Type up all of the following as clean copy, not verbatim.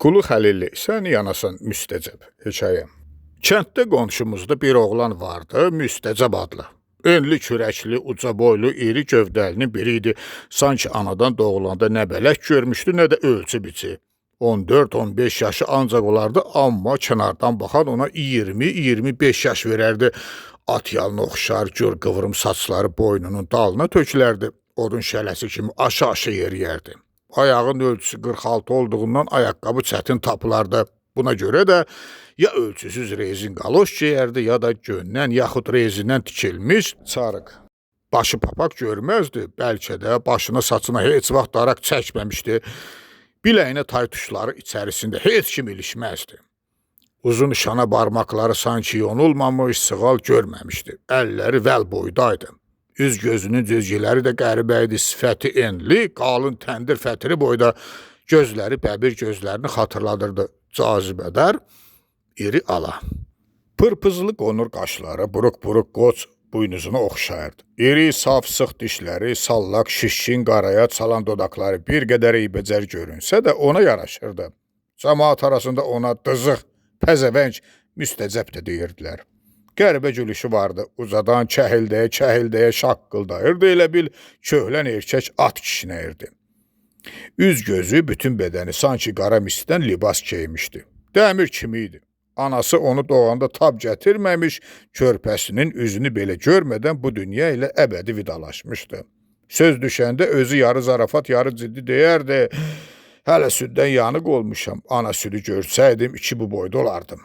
Qulu Xəlilli, sən yanasan Müstəcəb hekayə. Kənddə qonşumuzda bir oğlan vardı, Müstəcəb adlı. Enli kürəkli, uca boylu, iri gövdəlinin biri idi. Sanki anadan doğulanda nə bələk görmüşdü, nə də ölçü biçi. 14-15 yaşı ancaq olardı, amma kənardan baxan ona 20-25 yaş verərdi. At yalına oxşar gür qıvrım saçları boynunun dalına tökülərdi. Odun şələsi kimi aşı-aşı yeriyərdi. Ayağın ölçüsü 46 olduğundan ayaqqabı çətin tapılardı. Buna görə də ya ölçüsüz rezin qaloş geyərdi, ya da göndən yaxud rezindən tikilmiş çarıq. Başı papaq görməzdi, bəlkə də başına saçına heç vaxt daraq çəkməmişdi. Biləyinə tay tuşları içərisində heç kim ilişməzdi. Uzun şana barmaqları sanki yonulmamış, sığal görməmişdi. Əlləri vəl boydaydı. Üz gözünün cizgiləri də qəribə idi, sifəti enli, qalın təndir fətiri boyda, gözləri bəbir gözlərini xatırladırdı. Cazibədar, iri ala. Pırpızlı qonur qaşları, buruq-buruq qoç buynuzuna oxşayırdı. İri, saf, sıx dişləri, sallaq, şişkin, qaraya çalan dodaqları bir qədər eybəcər görünsə də ona yaraşırdı. Camaat arasında ona dızıq, pəzəvəng, Müstəcəb də deyirdilər. Qəribə gülüşü vardı. Ucadan kəhildəyə, kəhildəyə şaqqıldayırdı, elə bil köhlən erkək at kişnəyirdi. Üz gözü, bütün bədəni sanki qara misdən libas geymişdi. Dəmir kimi idi. Anası onu doğanda tab gətirməmiş, körpəsinin üzünü belə görmədən bu dünya ilə əbədi vidalaşmışdı. Söz düşəndə özü yarı zarafat, yarı ciddi deyərdi: "Hələ süddən yanıq olmuşam, ana südü görsəydim iki bu boyda olardım."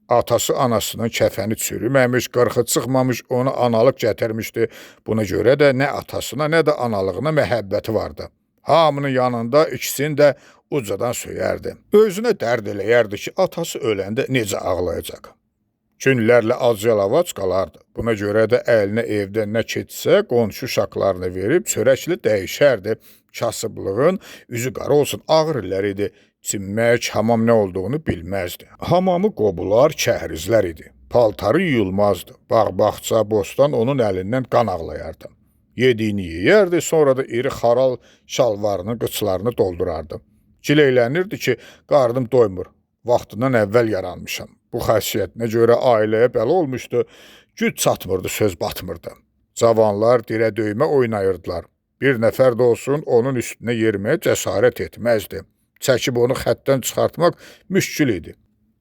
Atası anasının kəfəni çürüməmiş, qırxı çıxmamış, ona analıq gətirmişdi. Buna görə də nə atasına, nə də analığına məhəbbəti vardı. Hamının yanında ikisini də ucadan söyərdi. Özünə dərd eləyərdi ki, atası öləndə necə ağlayacaq. Günlərlə ac-yalavac qalardı. Buna görə də əlinə evdə nə keçsə, qonşu uşaqlarına verib çörəklə dəyişərdi. Kasıblığın üzü qara olsun, ağır illər idi. Çimmək, hamam nə olduğunu bilməzdi. Hamamı qobular, kəhrizlər idi. Paltarı yuyulmazdı. Bağ-bağça, bostan onun əlindən qan ağlayardı. Yediyini yeyərdi, sonra da iri xaral şalvarının qıçlarını doldurardı. Gileylənirdi ki, qarnım doymur, vaxtından əvvəl yaranmışam. Bu xasiyyətinə görə ailəyə bəla olmuşdu, güc çatmırdı, söz batmırdı. Cavanlar dirə döymə oynayırdılar. Bir nəfər də olsun onun üstünə yeriməyə cəsarət etməzdi. Çəkib onu xəttdən çıxartmaq müşkül idi.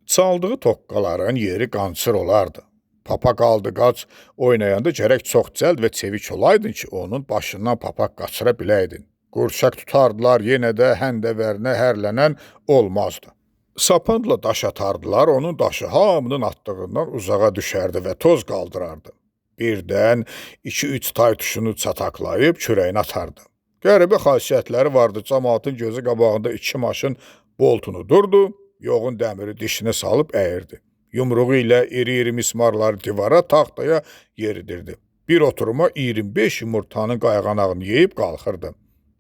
Çaldığı toqqaların yeri qançır olardı. Papaq aldı qaç oynayanda gərək çox cəld və çevik olaydın ki, onun başından papaq qaçıra biləydin. Qurşaq tutardılar, yenə də həndəvərinə hərlənən olmazdı. Sapanla daş atardılar, onun daşı hamının atdığından uzağa düşərdi və toz qaldırardı. Birdən 2-3 tay tuşunu çataqlayıb kürəyinə atardı. Qəribə xasiyyətləri vardı, camaatın gözü qabağında iki maşın boltunu durdu, yoğun dəmiri dişinə salıb əyirdi. Yumruğu ilə iri-iri mismarları divara, taxtaya yeridirdi. Bir oturuma 25 yumurtanın qayğanağını yeyib qalxırdı.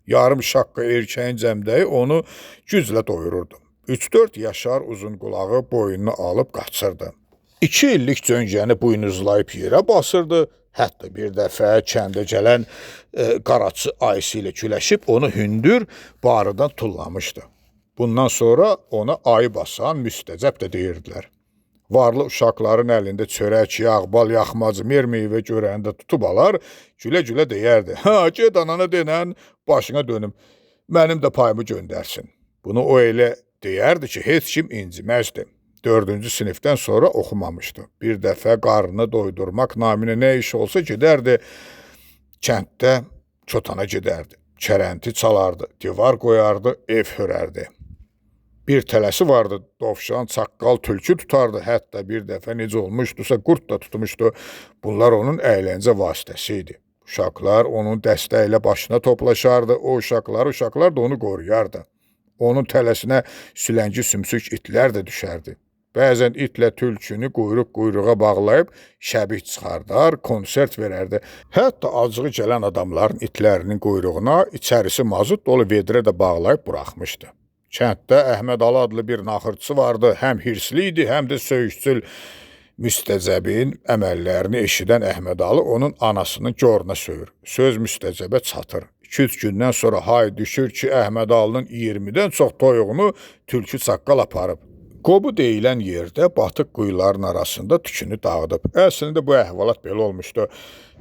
Yarım şaqqa erkəyin cəmdəyi onu güclə doyururdu. 3-4 yaşar uzun qulağı boynuna alıb qaçırdı. 2 illik cöngəni buynuzlayıb yerə basırdı. Hətta bir dəfə kəndə gələn qaraçı ayısı ilə güləşib onu hündür barıdan tullamışdı. Bundan sonra ona ayı basan Müstəcəb də deyirdilər. Varlı uşaqların əlində çörək, yağ, bal, yaxmacı, mer-meyvə görəndə tutub alar, gülə-gülə deyərdi: "Ha, get anana denən, başına dönüm, mənim də payımı göndərsin." Bunu o elə deyərdi ki, heç kim inciməzdi. 4-cü sinifdən sonra oxumamışdı. Bir dəfə qarnını doydurmaq naminə nə iş olsa gedərdi, kənddə çotana gedərdi, çərənti çalardı, divar qoyardı, ev hörərdi. Bir tələsi vardı, dovşan, çaqqal, tülkü tutardı. Hətta bir dəfə necə olmuşdusa, qurd da tutmuşdu. Bunlar onun əyləncə vasitəsi idi. Uşaqlar onun dəstə ilə başına toplaşardı. O uşaqlar da onu qoruyardı. Onun tələsinə süləngi sümsük itlər də düşərdi. Bəzən itlə tülkünü quyruq quyruğa bağlayıb şəbih çıxardar, konsert verərdi. Hətta acığı gələn adamların itlərinin quyruğuna içərisi mazut dolu vedrə də bağlayıb buraxmışdı. Kənddə Əhməd Alı adlı bir naxırçı vardı. Həm hirsli idi, həm də söyüşçül. Müstəcəbin əməllərini eşidən Əhməd Alı onun anasının goruna söyür. Söz Müstəcəbə çatır. 2-3 gündən sonra hay düşür ki, Əhmədalının 20-dən çox toyuğunu tülkü çaqqal aparıb. Qobu deyilən yerdə batıq quyuların arasında tükünü dağıdıb. Əslində bu əhvalat belə olmuşdu.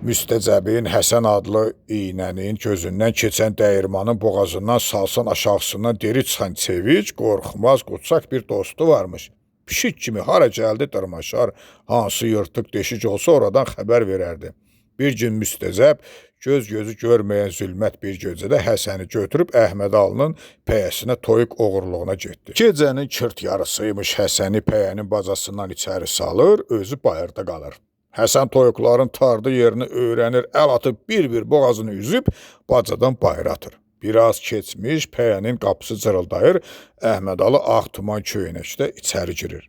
Müstəcəbin Həsən adlı iynənin gözündən keçən dəyirmanın boğazından salsan aşağısından deri çıxan çevik, qorxmaz, qoçaq bir dostu varmış. Pişik kimi hara gəldi dırmaşar, hansı yırtıq deşik olsa oradan xəbər verərdi. Bir gün Müstəcəb göz-gözü görməyən zülmət bir gecədə Həsəni götürüb Əhmədalının pəyəsinə toyuq oğurluğuna getdi. Gecənin çırt yarısıymış, Həsəni pəyənin bacasından içəri salır, özü bayırda qalır. Həsən toyuqların tardı yerini öyrənir, əl atıb bir-bir boğazını üzüb bacadan bayıra atır. Biraz keçmiş pəyənin qapısı cırıldayır, Əhmədalı ağ tuman köynəkdə içəri girir.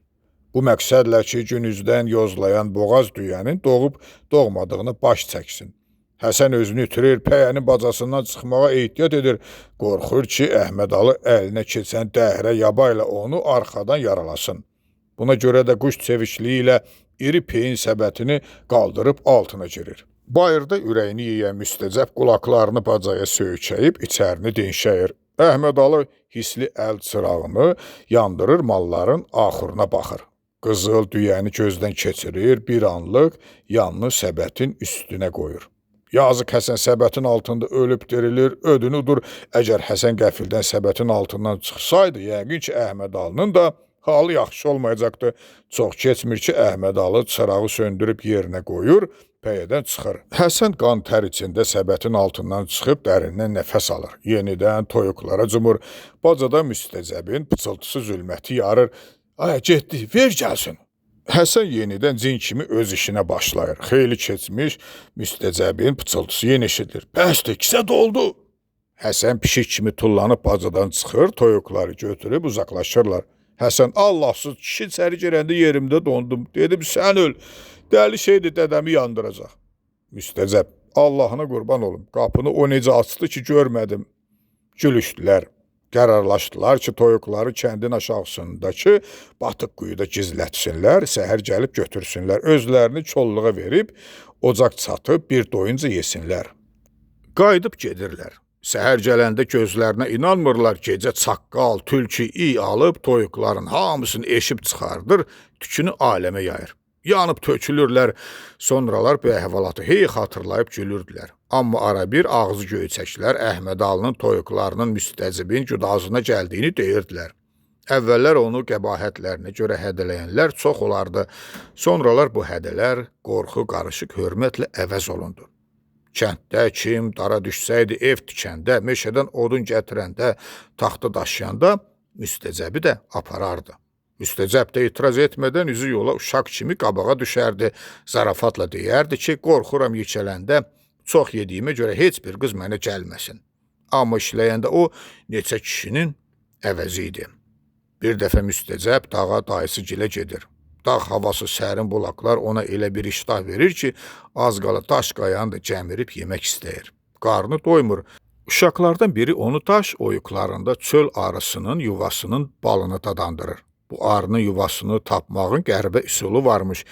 Bu məqsədlə ki, gün üzdən yozlayan boğaz düyənin doğub doğmadığını baş çəksin. Həsən özünü itirir, pəyənin bacasından çıxmağa ehtiyat edir. Qorxur ki, Əhmədalı əlinə keçən dəhrə yaba ilə onu arxadan yaralasın. Buna görə də quş çevikliyi ilə iri peyin səbətini qaldırıb altına girir. Bayırda ürəyini yeyən Müstəcəb qulaqlarını bacaya söykəyib içərini dinşəyir. Əhmədalı hisli əl çırağını yandırır, malların axuruna baxır. Qızıl düyəni gözdən keçirir, bir anlıq yanını səbətin üstünə qoyur. Yazıq Həsən səbətin altında ölüb dirilir, ödünü udur. Əgər Həsən qəfildən səbətin altından çıxsaydı, yəqin ki, Əhmədalının da halı yaxşı olmayacaqdı. Çox keçmir ki, Əhmədalı çırağı söndürüb yerinə qoyur, pəyədən çıxır. Həsən qan tər içində səbətin altından çıxıb dərindən nəfəs alır. Yenidən toyuqlara cumur. Bacada Müstəcəbin pıçıltısı zülməti yarır. Ay, getdi, ver gəlsin. Həsən yenidən cin kimi öz işinə başlayır. Xeyli keçmiş, Müstəcəbin pıçıltısı yenə eşidilir. Bəsdir, kisə doldu. Həsən pişik kimi tullanıb bacadan çıxır, toyuqları götürüb uzaqlaşırlar. Həsən, Allahsız kişi içəri girəndə yerimdə dondum. Dedim, sən öl, dəli şeydir, dədəmi yandıracaq. Müstəcəb, Allahına qurban olum, qapını o necə açdı ki, görmədim. Gülüşdülər. Qərarlaşdılar ki, toyuqları kəndin aşağısındakı batıq quyuda gizlətsinlər, səhər gəlib götürsünlər, özlərini kolluğa verib, ocaq çatıb bir doyunca yesinlər. Qayıdıb gedirlər. Səhər gələndə gözlərinə inanmırlar, gecə çaqqal, tülkü, iy alıb toyuqların hamısını eşib çıxardır, tükünü aləmə yayır. Yanıb tökülürlər. Sonralar bu əhvalatı hey xatırlayıb gülürdülər. Amma ara bir ağzı göyçəklər Əhmədalının toyuqlarının müstəcibin güdazına gəldiyini deyirdilər. Əvvəllər onu qəbahətlərinə görə hədələyənlər çox olardı. Sonralar bu hədələr qorxu qarışıq hörmətlə əvəz olundu. Kənddə kim dara düşsəydi, ev tikəndə, meşədən odun gətirəndə, taxta daşıyanda Müstəcəbi də aparardı. Müstəcəb də etiraz etmədən üzü yola uşaq kimi qabağa düşərdi. Zarafatla deyərdi ki, qorxuram yekələndə çox yediyimə görə heç bir qız mənə gəlməsin. Amma işləyəndə o neçə kişinin əvəzi idi. Bir dəfə Müstəcəb dağa dayısı gilə gedir. Dağ havası, sərin bulaqlar ona elə bir iştah verir ki, az qala daş qayanı da gəmirib yemək istəyir. Qarnı doymur. Uşaqlardan biri onu daş oyuqlarında çöl arısının yuvasının balını dadandırır. Bu arının yuvasını tapmağın qəribə üsulu varmış.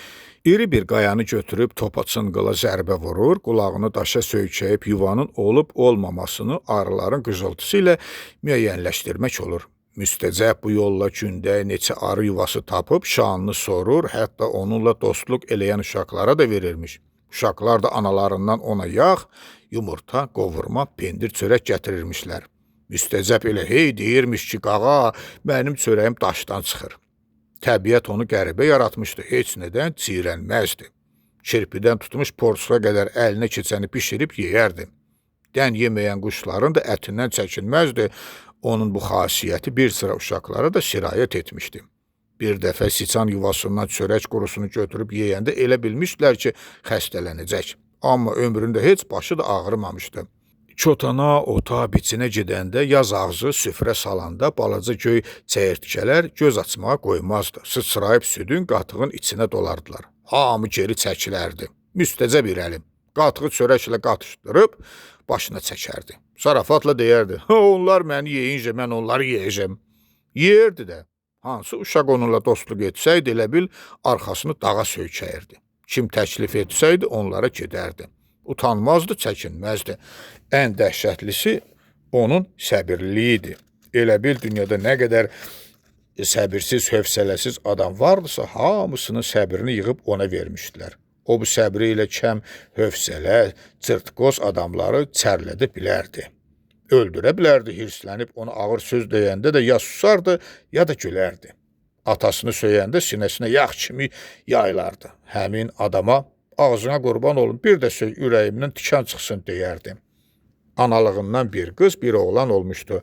İri bir qayanı götürüb topa çınqıla zərbə vurur, qulağını daşa söykəyib yuvanın olub olmamasını arıların qızıltısı ilə müəyyənləşdirmək olur. Müstəcəb bu yolla gündə neçə arı yuvası tapıb şanını sorur, hətta onunla dostluq eləyən uşaqlara da verirmiş. Uşaqlar da analarından ona yağ, yumurta, qovurma, pendir, çörək gətirirmişlər. Müstəcəb elə hey deyirmiş ki, qağa, mənim çörəyim daşdan çıxır. Təbiət onu qəribə yaratmışdı, heç nədən çiyrənməzdi. Kirpidən tutmuş porsuğa qədər əlinə keçəni bişirib yeyərdi. Dən yeməyən quşların da ətindən çəkinməzdi. Onun bu xasiyyəti bir sıra uşaqlara da sirayət etmişdi. Bir dəfə siçan yuvasından çörək qurusunu götürüb yeyəndə elə bilmişdilər ki, xəstələnəcək. Amma ömründə heç başı da ağrımamışdı. Çotana, ota, biçinə gedəndə, yaz ağzı süfrə salanda balaca göy çəyirtkələr göz açmağa qoymazdı. Sıçrayıb südün, qatığın içinə dolardılar. Hamı geri çəkilərdi. Müstəcəb irəli. Qatığı çörəklə qatışdırıb başına çəkərdi. Zarafatla deyərdi, onlar məni yeyincə mən onları yeyəcəm. Yeyirdi də. Hansı uşaq onunla dostluq etsəydi, elə bil arxasını dağa söykəyirdi. Kim təklif etsəydi, onlara gedərdi. Utanmazdı, çəkinməzdi. Ən dəhşətlisi onun səbirliliyi idi. Elə bil dünyada nə qədər səbirsiz, hövsələsiz adam vardısa, hamısının səbrini yığıb ona vermişdilər. O bu səbri ilə kəm hövsələ, cırtqoz adamları çərlədə bilərdi. Öldürə bilərdi, hirslənib ona ağır söz deyəndə də ya susardı, ya da gülərdi. Atasını söyəndə sinəsinə yağ kimi yaylardı. Həmin adama ağzına qurban olum, bir də söy ürəyimdən tikan çıxsın deyərdi. Analığından bir qız, bir oğlan olmuşdu.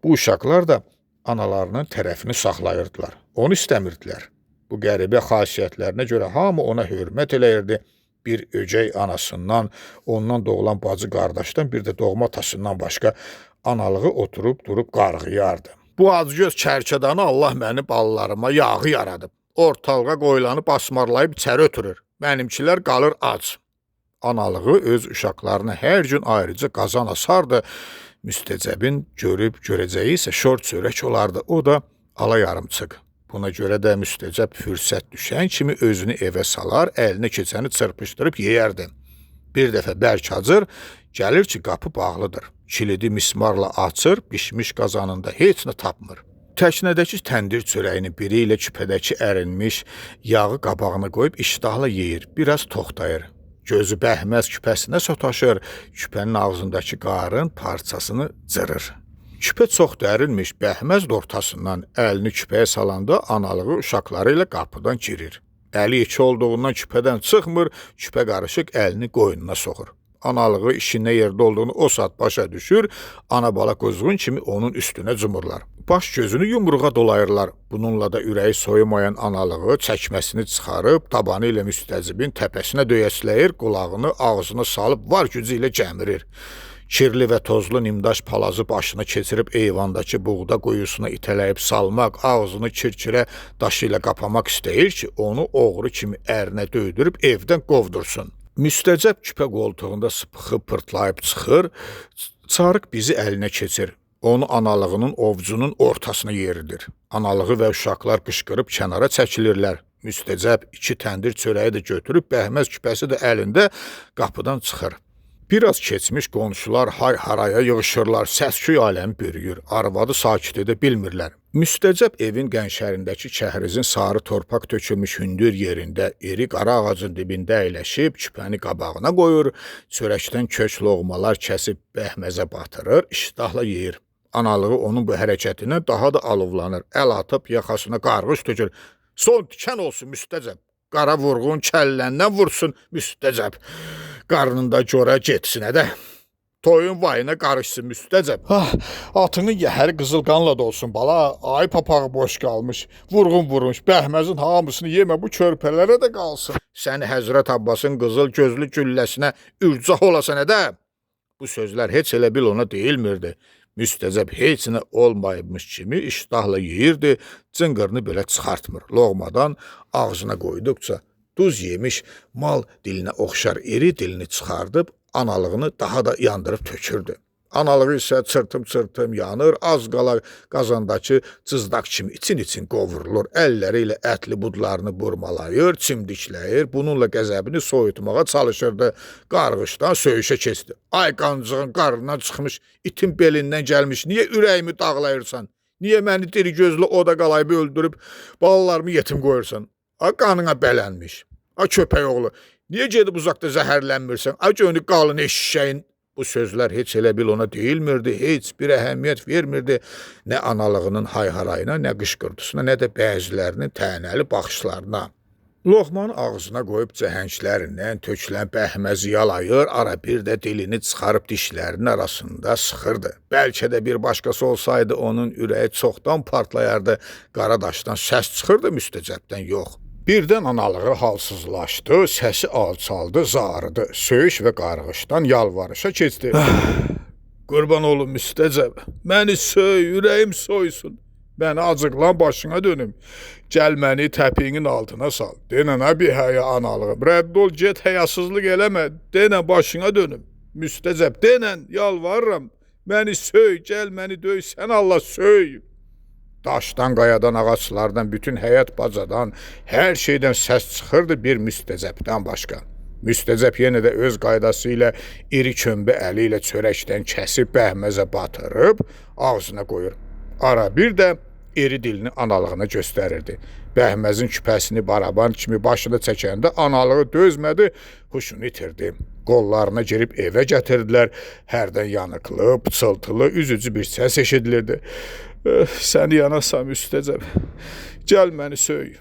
Bu uşaqlar da analarının tərəfini saxlayırdılar. Onu istəmirdilər. Bu qəribə xasiyyətlərinə görə hamı ona hörmət eləyirdi. Bir ögey anasından, ondan doğulan bacı qardaşdan, bir də doğma atasından başqa analığı oturub durub qarğıyardı. Bu acgöz kərkədanı Allah məni ballarıma yağı yaradıb. Ortalığa qoyulanı basmarlayıb içəri ötürür. Mənimkilər qalır ac. Analığı öz uşaqlarına hər gün ayrıca qazan asardı. Müstəcəbin görüb görəcəyi isə şor çörək olardı. O da ala yarımçıq. Buna görə də müstəcəb fürsət düşən kimi özünü evə salar, əlinə keçəni çırpışdırıb yeyərdi. Bir dəfə bərk acır, gəlir ki, qapı bağlıdır. Kilidi mismarla açır, bişmiş qazanında heç nə tapmır. Təknədəki təndir çörəyini biri ilə küpədəki ərinmiş yağı qabağına qoyub iştahla yeyir, biraz toxtayır. Gözü bəhməz küpəsinə sotaşır, küpənin ağzındakı qarın parçasını cırır. Küpə çox dərinmiş, bəhməz də ortasından əlini küpəyə salanda analığı uşaqları ilə qapıdan girir. Əli iki olduğundan küpədən çıxmır, küpə qarışıq əlini qoynuna soxur. Analığı işin nə yerdə olduğunu o saat başa düşür, ana-bala quzğun kimi onun üstünə cumurlar. Baş gözünü yumruğa dolayırlar. Bununla da ürəyi soyumayan analığı çəkməsini çıxarıb, tabanı ilə müstəcibin təpəsinə döyəsləyir, qulağını ağzına salıb var gücü ilə gəmirir. Kirli və tozlu nimdaş palazı başına keçirib eyvandakı buğda quyusuna itələyib salmaq, ağzını kirkirə daşı ilə qapamaq istəyir ki, onu oğru kimi ərinə döydürüb evdən qovdursun. Müstəcəb küpə qoltuğunda sıpıxı pırtlayıb çıxır, çarıq bizi əlinə keçir. Onu analığının ovcunun ortasına yeridir. Analığı və uşaqlar qışqırıb kənara çəkilirlər. Müstəcəb iki təndir çörəyi də götürüb, bəhməz küpəsi də əlində qapıdan çıxır. Biraz keçmiş qonşular hay-haraya yığışırlar, səs-küy aləmi bürüyür, arvadı sakit edə bilmirlər. Müstəcəb evin qənşərindəki kəhrizin sarı torpaq tökülmüş hündür yerində, iri qara ağacın dibində əyləşib, küpəni qabağına qoyur, çörəkdən kök loğmalar kəsib bəhməzə batırır, iştahla yeyir. Analığı onun bu hərəkətinə daha da alovlanır, əl atıb yaxasına qarğış tökür. Son tikan olsun müstəcəb, qara vurğun kəlləndən vursun müstəcəb. Qarnında görə getsinə də, toyun vayına qarışsın müstəcəb. Ah, atının yəhəri qızıl qanla dolsun bala, ay papağı boş qalmış, vurğun vurmuş, bəhməzin hamısını yemə, bu körpələrə də qalsın. Səni Həzrət Abbasın qızıl gözlü gülləsinə ürcah olasan ədə. Bu sözlər heç elə bil ona deyilmirdi. Müstəcəb heç nə olmayıbmış kimi iştahla yeyirdi, cınqırını belə çıxartmır. Loğmadan ağzına qoyduqca duz yemiş mal dilinə oxşar iri dilini çıxardıb, analığını daha da yandırıb tökürdü. Analığı isə çırtım-çırtım yanır, az qala qazandakı cızdaq kimi için-için qovrulur, əlləri ilə ətli budlarını burmalayır, çimdikləyir, bununla qəzəbini soyutmağa çalışırdı. Qarğışdan söyüşə keçdi. Ay qancığın qarnından çıxmış, itin belindən gəlmiş, niyə ürəyimi dağlayırsan? Niyə məni diri gözlü oda qalayıb öldürüb, balalarımı yetim qoyursan? Ay qanına bələnmiş, ay köpək oğlu, niyə gedib uzaqda zəhərlənmirsən? Ay gönlü qalın eşşəyin. Bu sözlər heç elə bil ona deyilmirdi, heç bir əhəmiyyət vermirdi. Nə analığının hayharayına, nə qışqırtısına, nə də bəzilərinin tənəli baxışlarına. Loğmanı ağzına qoyub cəhənglərindən tökülən bəhməzi yalayır, ara bir də dilini çıxarıb dişlərinin arasında sıxırdı. Bəlkə də bir başqası olsaydı onun ürəyi çoxdan partlayardı, qara daşdan səs çıxırdı, müstəcəbdən yox. Birdən analığı halsızlaşdı, səsi alçaldı, zarıdı, söyüş və qarğışdan yalvarışa keçdi. Qurban olum müstəcəb, məni söy, ürəyim soysun. Məni acıqlan başına dönüm. Gəl məni təpiyinin altına sal. Denən ha bir həya analığım. Rədd ol, get, həyasızlıq eləmə. Denən başına dönüm. Müstəcəb, denən, yalvarıram. Məni söy, gəl məni döy, sən Allah söy. Daşdan, qayadan, ağaclardan, bütün həyət bacadan, hər şeydən səs çıxırdı bir müstəcəbdən başqa. Müstəcəb yenə də öz qaydası ilə iri kömbə əli ilə çörəkdən kəsib bəhməzə batırıb ağzına qoyur. Ara bir də iri dilini analığına göstərirdi. Bəhməzin küpəsini baraban kimi başına çəkəndə analığı dözmədi, huşunu itirdi. Qollarına girib evə gətirdilər. Hərdən yanıqlı, pıçıltılı, üzücü bir səs eşidilirdi. Səni yanasan müstəcəb, gəl məni söy.